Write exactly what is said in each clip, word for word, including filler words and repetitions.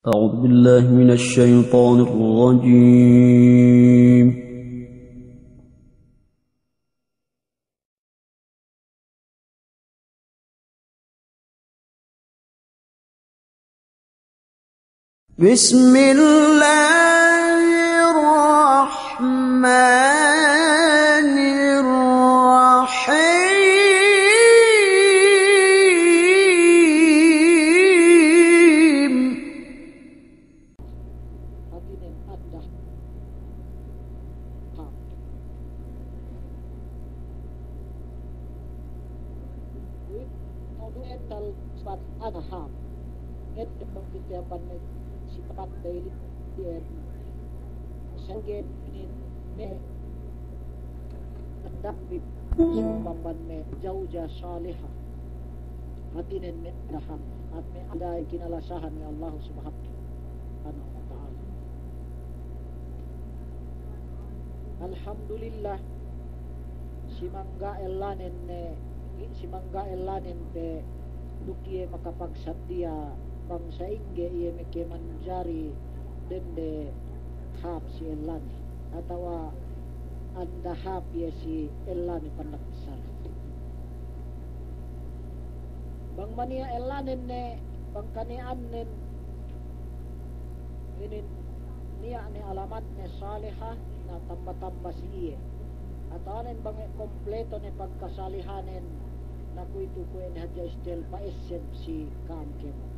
أعوذ بالله من الشيطان الرجيم. بسم الله الرحمن الرحيم. Hātinen anda hāp. Kuwe'itu du ental sipat anda hāp. Ngedde' pagkite amban me' sipat daily di'en. Sangge' inin me' anda bi amban me' zawja salihah. Hātinen me' anda hāp, hāp me' anda kinalasahan we' Allah Subhanahu wa Ta'ala. Alhamdulillah, si mangga' ellanen ne, si mangga' ellanen pe duk iye makapagsaddiya bang sa'ingge iye meke manjari dende hāp si ellane, atawa anda hāp iye si ellane pandak bissara. Bang maniya' ellanen ne, bang kaniya'annen, inin niya' ne alamatne salihah, na tamba-tamba si iye. Atawanen bang kompleto ne pagkasalihanen, na kuwe'itu kuwe' ne hadja istel pa'esseb si ka'am kēmon.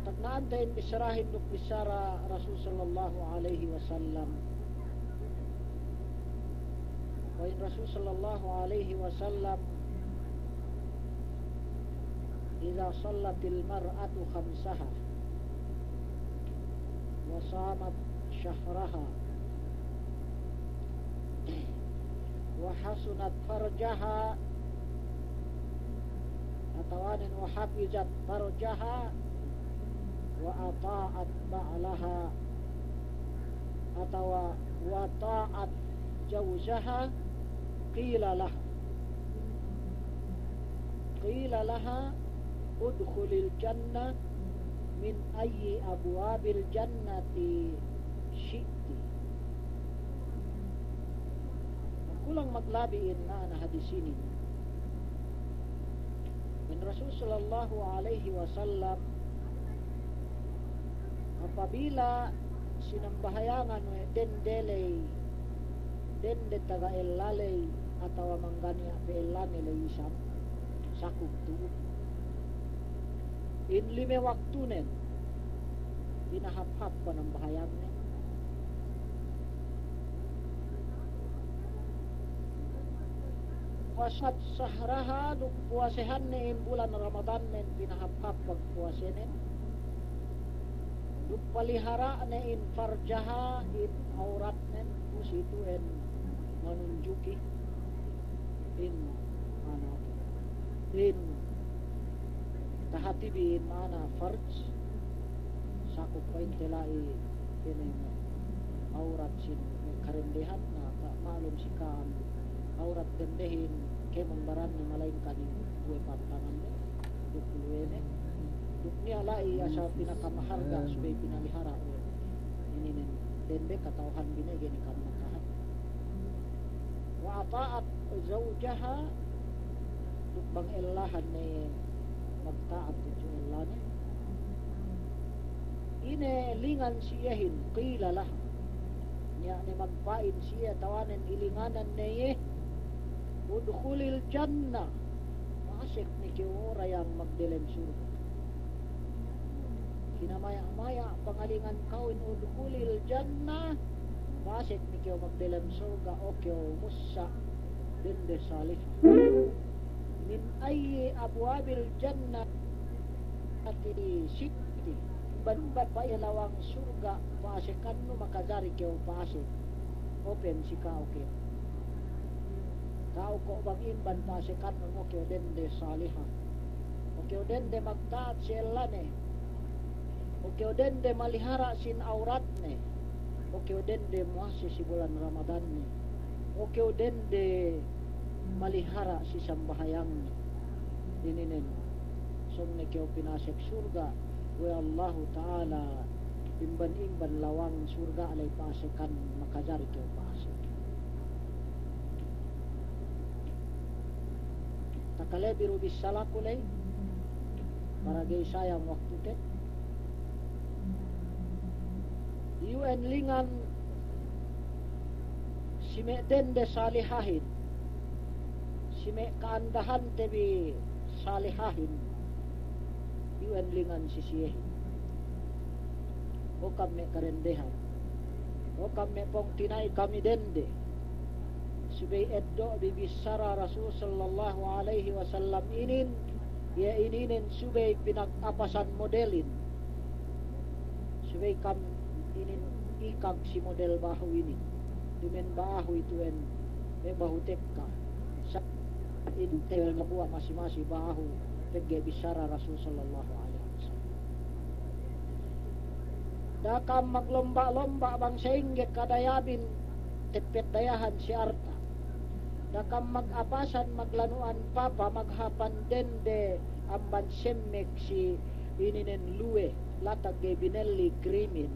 Tagna'ante in bissarahin duk bissara Rasul sallallahu alaihi wasallam. Pa'in Rasul sallallahu alaihi wasallam, إذا صلت المرأة خمسها وصامت شهرها وحصنت فرجها, atawanen وحفظت فرجها وأطاعت بعلها, atawa وأطاعت زوجها, قيل لها، قيل لها ادخلي الجنة من أي أبواب الجنة شئت. Kulang maglabi in ma'ana hadis inin. In Rasul sallallahu alaihi wasallam, apabila sinambahayangan we' dende ley, dende taga ella ley, atawa mangga' niya' pe ellane ley isab, sakup tu'u. In lime waktunen, pinahāp-hāp panambahayangne. Wa samat shahraha, duk puwasehanne in bulan Ramadannen, pinahāp-hāp pagpuwasenen. Duk palihara'ne in farjaha, in awratnen, puwas itu in manunjuki in, anu, in tahatibi in ma'ana farj, sakup pa'inte la'i inin awrat sin kadendehan, na ka-, ma'lum si ka'am awrat dendehin kēmon baranne malaingkan in duwe pantanganne, duk luwene, duk niya' la'i asal pinakamaharga' subey pinalihara' we' ininen dende kata'uhan binege ne ka'am nakahan. Wa ata'at zawjaha, duk bang ellahan ne magta'at tudju ellane. Ine lingan si iyehin, qila laha. Niya' ne magpa'in si iye atawanen ilinganan ne iye, udkhulil jannah. Pasek ne kew o dayang magdelem surga'. Kinamaya'-maya' pangalingan kawin, udkhulil jannah, pasek ne kew magdelem surga', o kew mussa' dende salihah. Min ayyi abwabil jannati shi'ti. Amban-amban pa'in lawang surga' pasekannu makajari kew pasek. Open si ka'u kew. Ka'u ko' bang amban pasekannu, o kew dende salihah. O kew dende magta'at si ellane. O kew dende malihara' sin awratne. O kew dende muwase si bulan Ramadanne. O kew dende malihara' si sambahayangne. Ininen, sōng ne kew pinasek surga' we' Allahu Ta'ala, imban-imban lawang surga' ley pasekan, makajari kew pasek. Takale bi du bissalaku ley, para ga'i sayang waktute. Iyu'en lingan si me' dende salihahin, si me' ka'andahante bi salihahin, iyu'en lingan si siyehin. O kam me' kadendehan, o kam me' pungtina'i kami dende, subey eddo' bi bissara Rasul sallallahu alaihi wasallam inin, iye ininen subey pinag-apasan modelin. Subey kam inin ikag si model ba'ahu inin. Duma'in ba'ahu itu'en, e, ba'ahu tekka. Sa' inin tewel mabuwa' masi-masi ba'ahu pegge' bissara Rasul sallallahu alaihi wasallam. Da'a kam maglomba'-lomba' bang sa'ingge kadayabin teppet dayahan si arta'. Da'a kam mag-apasan maglanu'an papa, maghapan dende amban semmek si ininen luwe, latag ga'i binelli krimin,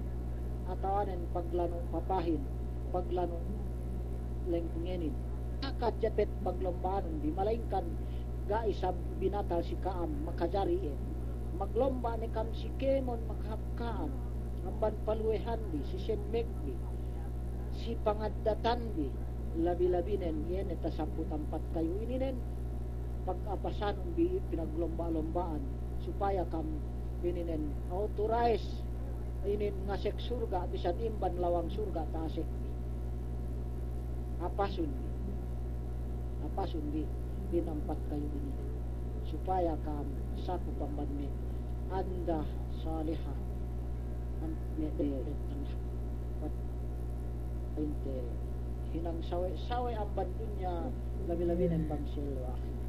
atawanen paglanu' papahin, paglanu' lengngenin. Aka jepet paglomba'anun bi, malaingkan ga'i sab binatal si ka'am, makajari iye. Maglomba' ne kam si kēmon, maghap ka'am amban paluwehan bi, si semmek bi, si pangaddatan bi, labi-labinen iye ne tasabbut ampat kayu ininen, pag-apasanun bi pinaglomba'-lomba'an, supaya kam ininen authorize inin ngasek surga', bisan imban lawang surga' ta'asek bi. Apasun bi. Apasun bi, bi ampat kayu inin, supaya kam sakup amban me' anda saliha, amban me' de, inte hinang sawe'-sawe' amban dunya, labi-labinen bang si ellew ahirat.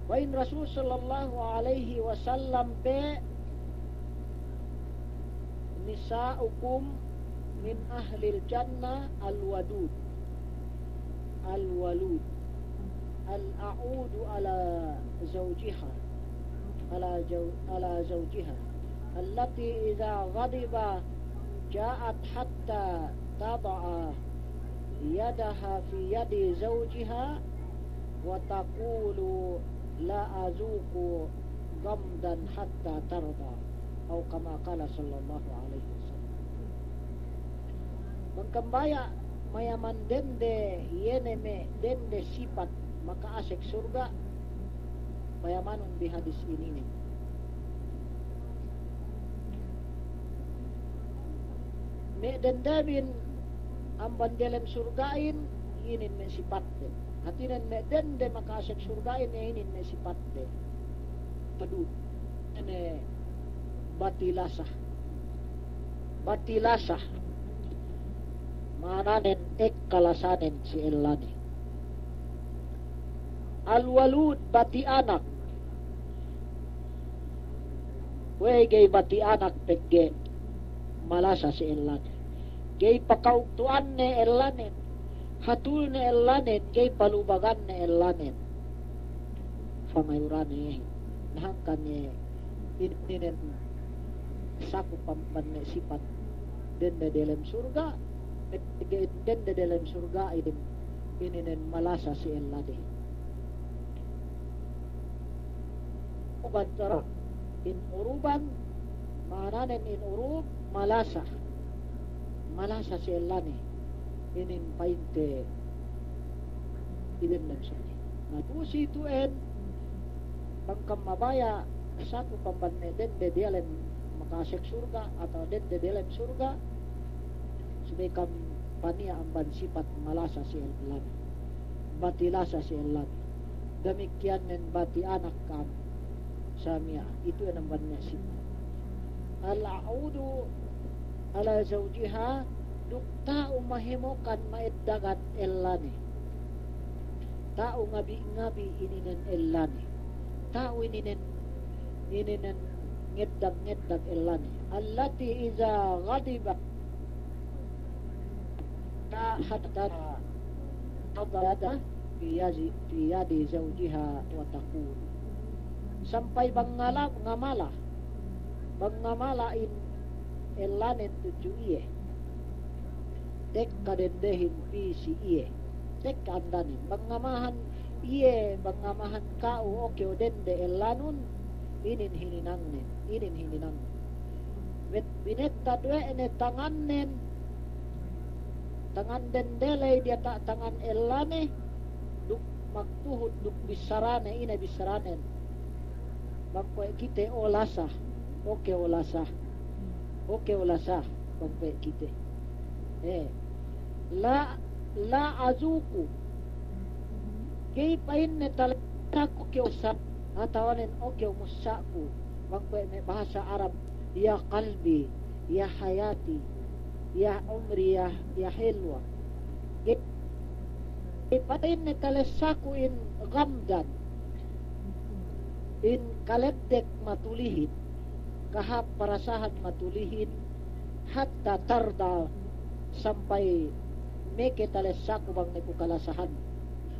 Pa'in Rasul sallallahu alaihi wasallam pe, "Nisa'ukum min ahlil jannah al-wadud, al-walud, al-a'udu ala zawjiha, ala jaw-, ala zawjiha, allati idha ghadiba ja'at hatta tada'a yadaha fi yadi zawjiha wa taqulu la azuqu ghamdan hatta tarda." Aw kama qala sallallahu alaihi wasallam. Bang kam baya' mayaman dende, iye ne me' dende sipat maka'asek surga', payamanun bi hadis ininin. Me' dende bin amban delem surga'in, inin me' sipatde. Hātinen me' dende maka'asek surga'in, inin me' sipatde. Padu, ine bati lasa. Bati lasa. Ma'ananen ekka lasanen si ellane. Al-walud, bati anak. We'ey ga'i bati anak pegge' malasa si ellane. Ga'i pakaugtu'anne ellanen. Hatulne ellanen, ga'i palubaganne ellanen. Pangayurane. Na hangkan iye ininen sakup amban me' sipat dende delem surga', pegge' dende delem surga' inin, ininen malasa si ellade. Uban tara in uruban, ma'ananen in urub, malasa. Malasa si ellane. Inin pa'inte iben dem sali. Na tu'u si tu'en, bang kam mabaya' sakup amban me' dende diyalem maka'asek surga' atawa dende diyalem surga', subey kam paniya' amban sipat malasa si ellane. Bati lasa si ellane. Damikkiyan nen bati anak kam. Samiya, itu enam banne sipat. Al-a'udu ala zawjiha, duk ta'u mahemokan ma'eddagan ellane. Ta'u ngabi'-ngabi' ininen ellane. Ta'u ininen, ininen ngeddag-ngeddag ellane. Allati iza ghadiba ta-, hatta tada'ada في يد، في يد زوجها وتقول. Sampay bang ngala-, ngamala, bang ngamala in ellanen tudju iye. Tekka dendehin pī si iye. Tekka andanen. Bang ngamahan iye, bang ngamahan ka'u, o kew dende ellanun, inin hininangnen, inin hininangnen. Met binettad we' ne tangannen, tangan dende ley diyata' tangan ellane, duk magtuhut, duk bissarane, ine bissaranen. Bang kuwe' kite, o lasa, o kew lasa, o kew lasa, bang kuwe' kite. Eh, la, la azuku. Ga'i pa'inne talessaku, o kew sa-, atawanen o kew mussa'ku. Bang kuwe' me' bahasa Arab, ya qalbi, ya hayati, ya umri, ya, ya hilwa. Ga'i pa'inne talessaku in gamdan, in kaleddek matulihin, kahāp parasahan matulihin, hatta tarda, sampay meke talessaku bang ne ku kalasahan.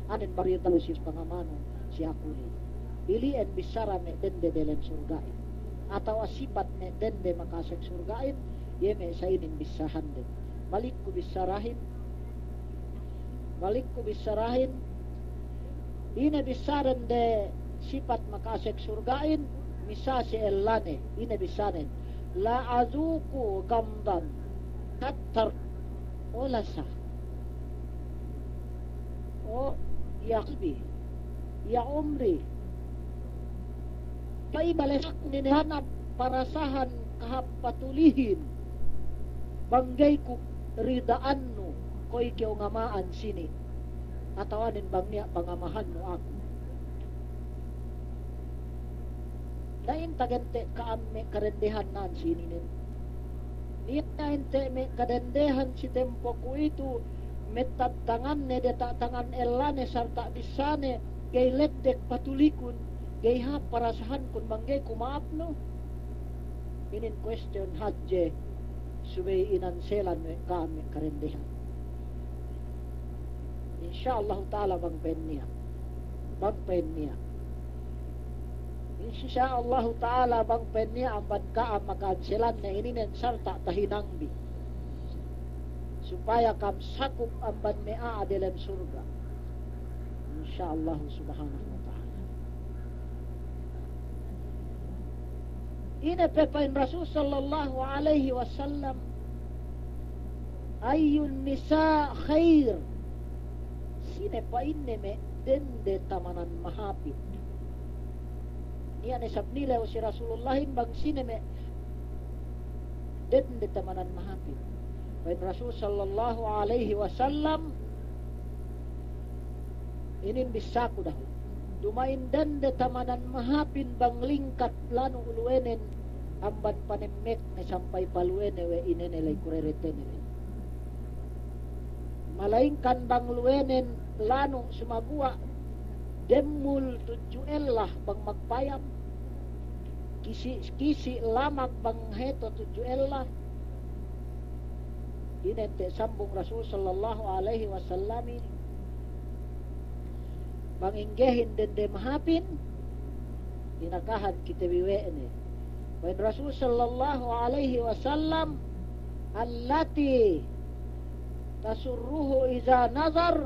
Anen barita lu si pangamanu si aku ley. Ili'en bissara me' dende delem surga'in, atawa sipat me' dende maka'asek surga'in, iye me' sa inin bissahande. Balik ku bissarahin, balik ku bissarahin, ine bissaren de sipat maka'asek surga'in, missā si ellane, ine bissanen. La azuku gamdan hatta, o lasa. O, ya qalbi, ya umri. Pa'in talessaku inin hāp parasahan kahāp patulihin. Bang ga'i ku rida'annu, kuwe' kew ngama'an sini. Atawanen bang niya' pangamahannu aku. Na in tagente' ka'am me' kadendehan nan sininen. Niya' inte' me' kadendehan si tempo kuwe'itu, mettad tanganne diyata' tangan ellane sarta' bissāne, ga'i leddek patulikun, ga'i hāp parasahankun bang ga'i ku ma'apnu. Inin question hadje subey inanselan we' ka'am me' kadendehan. Insya Allahu ta'ala bang pa'in niya'. Bang pa'in niya'. Insya Allahu ta'ala bang pa'in niya' amban ka'am maka'anselan ne ininen sarta' tahinangbi. Supaya ka'am sakup amban me' a'a delem surga'. Insya Allahu subhanahu wa ta'ala. Ine pe pa'in Rasul sallallahu alaihi wasallam, ayyun nisa khair? Sine pa'inne me' dende tamanan mahāpin? Niya' ne sab nilew si Rasulullahin bang sine me' dende tamanan mahāpin. Pa'in Rasul sallallahu alaihi wasallam, inin bissāku dahu'. Duma'in dende tamanan mahāpin bang lingkat lanu' luwenen amban panemmekne sampay paluwene we' inene ley kureretene ley. Malayingkan bang luwenen lanu' sumaguwa' demmul tudju ella bang magpayam. Kisi', kisi' lamak bang heto tudju ella. Ine te' sambung Rasul sallallahu alaihi wasallamin, bang inggehin dende mahāpin, inakahan kite bi we' ne. Pa'in Rasul sallallahu alaihi wasallam, allati tasurruhu iza nazar,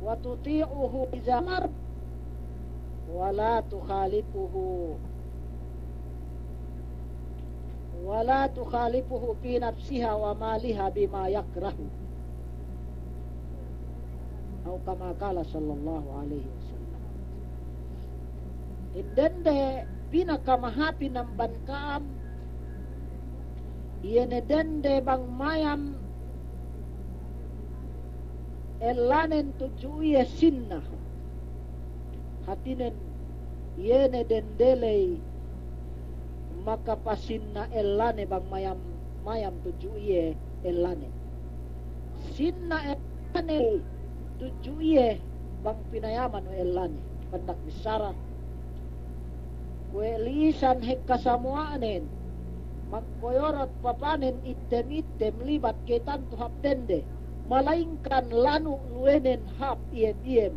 wa tuti'uhu iza amar, wa la tukhalifuhu, wa la tukhalifuhu fi nafsiha wa maliha bima yakrahu. Aw kama qala sallallahu alaihi wasallam. In dende pinakamahāpin amban ka'am, iye ne dende bang mayam ellanen tudju iye sinna. Hātinen, iye ne dende ley makapasinna ellane bang mayam, mayam tudju iye ellane. Sinna ellane tudju iye bang pinayaman we' ellane. Pandak bissara, kuwe' lisan hekka samuwa'nen, magkoyorot papanen ittem-ittem libat ga'i tantu hap dende. Malayingkan lanu' luwenen hāp iyem-iyem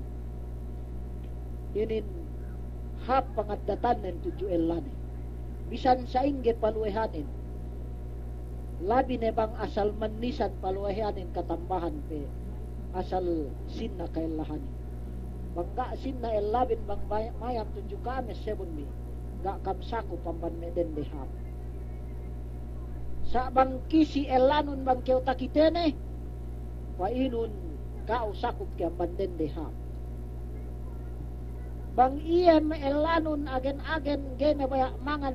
inin hāp pangaddatannen tudju ellane. Bisan sa'ingge paluwehanin, labi ne bang asal mannisan paluwehanin katambahan pe asal sinna kaellahanin. Bang ga' sinna ellabin bang bay-, mayam tudju ka'am essebun bi, ga' kam sakup amban me' dende hāp. Sa' bang kisi' ellanun bang kew takitene, pa'inun ka'u sakup kew amban dende hāp. Bang iye me' ellanun agen-agen ga'i ne baya' mangan,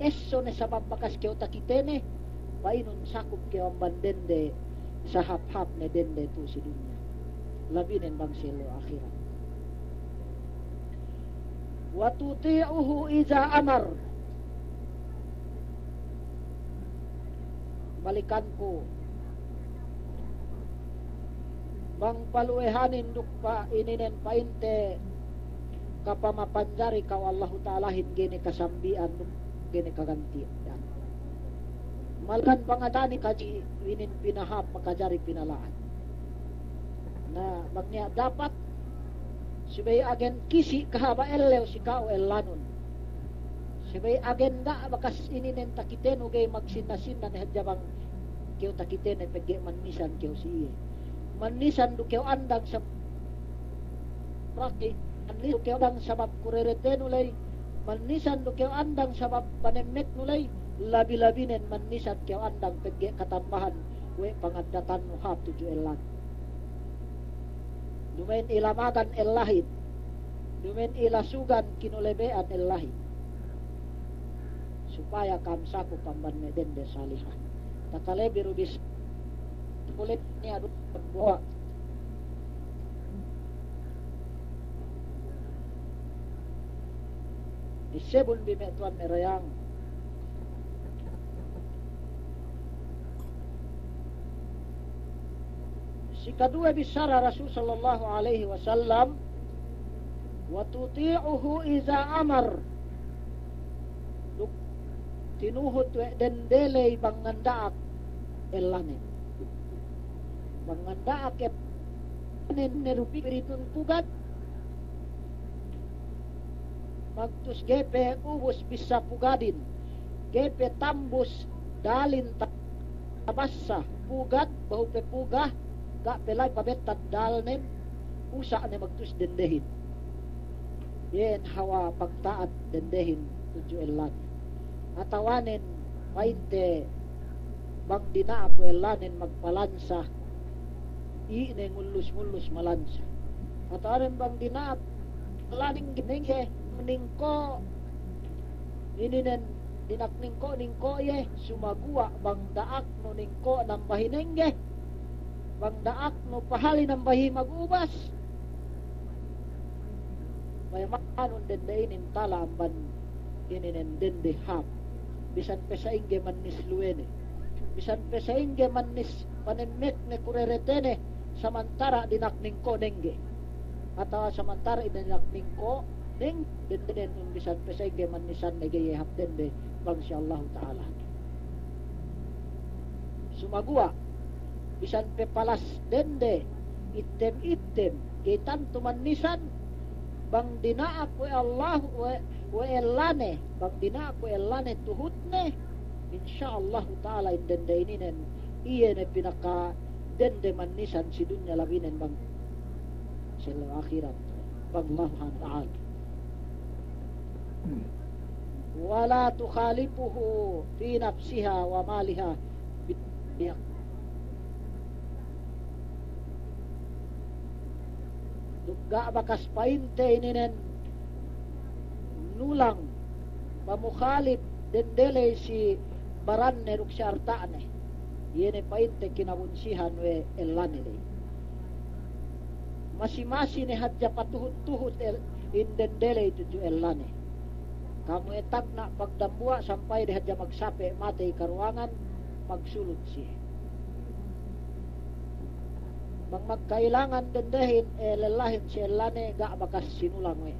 esso ne sabab bakas kew takitene, pa'inun sakup kew amban dende sahāp-hāp ne dende tu'u si dunya, labinen bang si ellew ahirat. Wa tuti'uhu iza amar. Balikanku, bang paluwehanin duk pa ininen pa'inte kapamapanjari ka'u Allahu Ta'alahin ga'i ne kasambi'an duk ga'i ne kaganti'an. Malakan bang adani kaji inin pinahāp makajari pinala'an. Na, bang niya' dapat, subey agen kisi' kahaba' ellew si ka'u ellanun. Subey agen ga' bakas ininen takitenu ga'i magsinna-sinna ne hadja bang kew takitene pegge' mannisan kew si iye. Mannisan du kew andang sab-, raki, mannisan du kew andang sabab kureretenu ley, mannisan du kew andang sabab panemmeknu ley, labi-labinen mannisan kew andang pegge' katambahan we' pangaddatannu hāp tudju ellan. Duma'in ilamagan ellahin. Duma'in ilasugan kinulebe'an ellahin. Supaya kam sakup amban me' dende salihan. Takalebi du bis kulit niya' du buwa'. Essebun bi me' tuwan me' dayang. Sikaduwe bissara Rasul sallallahu alaihi wasallam, "Wa tuti'uhu iza amar." Duk tinuhut we' dende ley bang nganda'ak ellanen. Bang nganda'ak ellanen ne du piritun pugad. Magtus ga'i pe ubus bissā pugadin, ga'i pe tambus dalin ta-, tabassa pugad, behu pe puga, ga' pe la'i pabettad dalnen, usa' ne magtus dendehin. Iyan hawal pagta'at dendehin tudju ellanen. Atawanen pa'inte bang dina'ak we' ellanen magpalansa, i' ne ngullus-ngullus malansa. Atawanen bang dina'ak ellanen nengge ningko', ininen dina'ak ningko'-ningko' iye, sumaguwa' bang da'aknu ningko' nambahi nengge, bang da'aknu pahali nambahi magubas. Payama'anun dende inin tala amban ininen dende hāp. Bisan pe sa'ingge mannis luwene. Bisan pe sa'ingge mannis panemmekne kureretene, samantara' dina'ak ningko' nengge. Atawa samantara' dina'ak ningko' neng-, dende inin bisan pe sa'ingge mannisanne ga'i iye hāp dende bang si Allahu Ta'ala. Sumaguwa', bisan pe palas dende, ittem-ittem, ga'i tantu mannisan, bang dina'ak we' Allah, we', we' ellane, bang dina'ak we' ellane tuhutne, insya Allahu Ta'ala in dende ininen, iye ne pinaka dende mannisan si dunya labinen bang si ellew ahirat. Bang Allah Subhanahu wa Ta'ala. Wa la tukhalifuhu fi nafsiha wa maliha bi-, duk ga' bakas pa'inte ininen nulang pamukhalif dende ley si baranne duk si arta'ne. Iye ne pa'inte kinabunsihan we' ellane ley. Masi-masi ne hadja patuhut-tuhut el-, in dende ley tudju ellane. Kamu etagna' pagdambuwa' sampay de hadja magsape' matey karuwangan, magsulut siye. Bang magkailangan dendehin, eh, lellahin si ellane ga' bakas sinulang we'.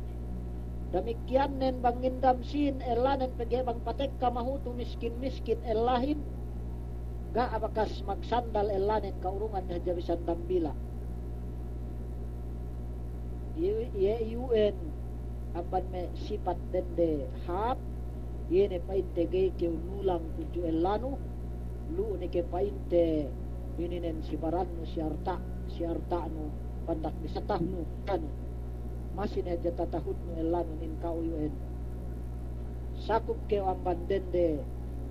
Damikkiyannen bang ngindam sīn ellanen pegge' bang patekka mahutu miskin-miskin ellahin, Ga' bakas magsandal ellanen ka'urungan hadja bisan dambila'. Iye, iye iyu'en amban me' sipat dende hāp, iye ne pa'inte ga'i kew nulang tudju ellanu, lu'u ne ke pa'inte ininen si barannu, si arta', si arta'nu, pandak bisatahnu, anu. Masi ne hadja tatahutnu ellanun in ka'u iyu'en. Sakup kew amban dende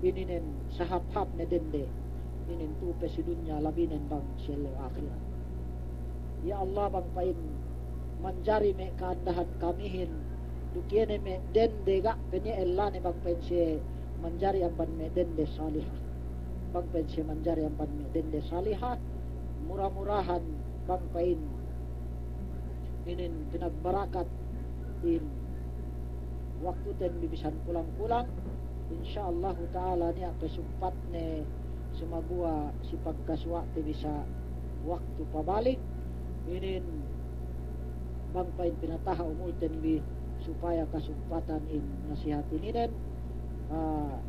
ininen sahāp-hāp ne dende. Inin tu'u pe si dunya labinen bang si ellew ahirat. Ya Allah, bang pa'in manjari me' ka'andahan kamihin, duk iye ne me' dende ga' pe niya' ellane bang pa'in siye manjari amban me' dende saliha. Bang pa'in siye manjari amban me' dende saliha, mura-murahan bang pa'in inin pinagbarakat in waktuten bi bisan kulang-kulang. Insya Allahu ta'ala niya' pe sumpatne sumaguwa' si pagkasuwa'te bi sa waktu pabalik. Inin bang pa'in pinataha' umulten bi supaya kasumpatan in nasihat ininen. Ah,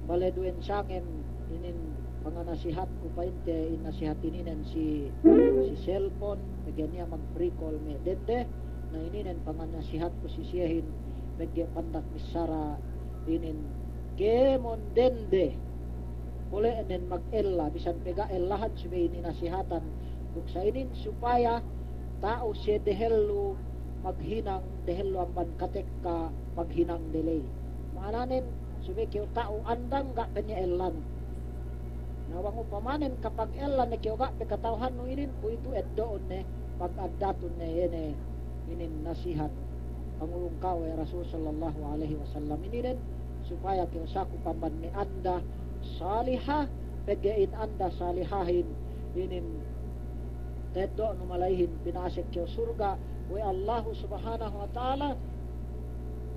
bale duwen sangem inin panganasihatku pa'inte in nasihat ininen si, si cellphone, pegge' niya' mag-free call me' dende. Na ininen panganasihatku si siyehin, pegge' pandak bissara inin kēmon dende. Kule'nen magella, bisan pe ga' ellahan subey inin nasihatan. Duk sa inin supaya ta'u siye dehellu maghinang, dehellu amban katekka paghinangde ley. Ma'ananen, subey kew ta'u andang ga' pe niya' ellanu. Na bang upamanen kapagella ne kew ga' pe kata'uhannu inin, kuwe'itu eddo'un ne, pag'addatun ne iye ne inin nasihat pangurung ka'u we' Rasul sallallahu alaihi wasallam ininen, supaya kew sakup amban me' anda saliha, pegge' in anda salihahin inin teddo'nu mala'ihin pinasek kew surga' we' Allahu Subhanahu wa Ta'ala.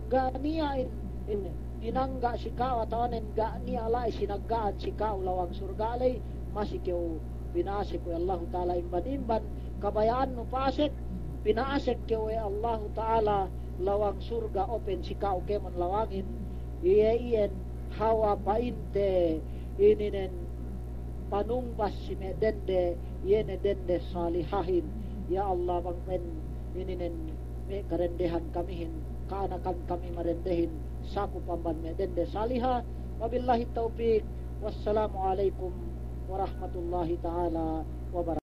Ga' niya' in, in pinangga' si ka'u atawanen ga' niya' la'i sinagga'an si ka'u lawang surga' ley, masi kew pinasek we' Allahu Ta'ala imban-imban, kabaya'annu pasek, pinasek kew we' Allahu Ta'ala lawang surga', open si ka'u kēmon lawangin, iye iyan hawal pa'inte ininen panumbas si me' dende, iye ne dende salihahin. Ya Allah, bang pa'in ininen me' kadendehan kamihin, ka'anakan kami madendehin, sakup amban me' dende saliha. Wabillahi tawfiq. Wassalamu alaikum warahmatullahi ta'ala wabarakatuh.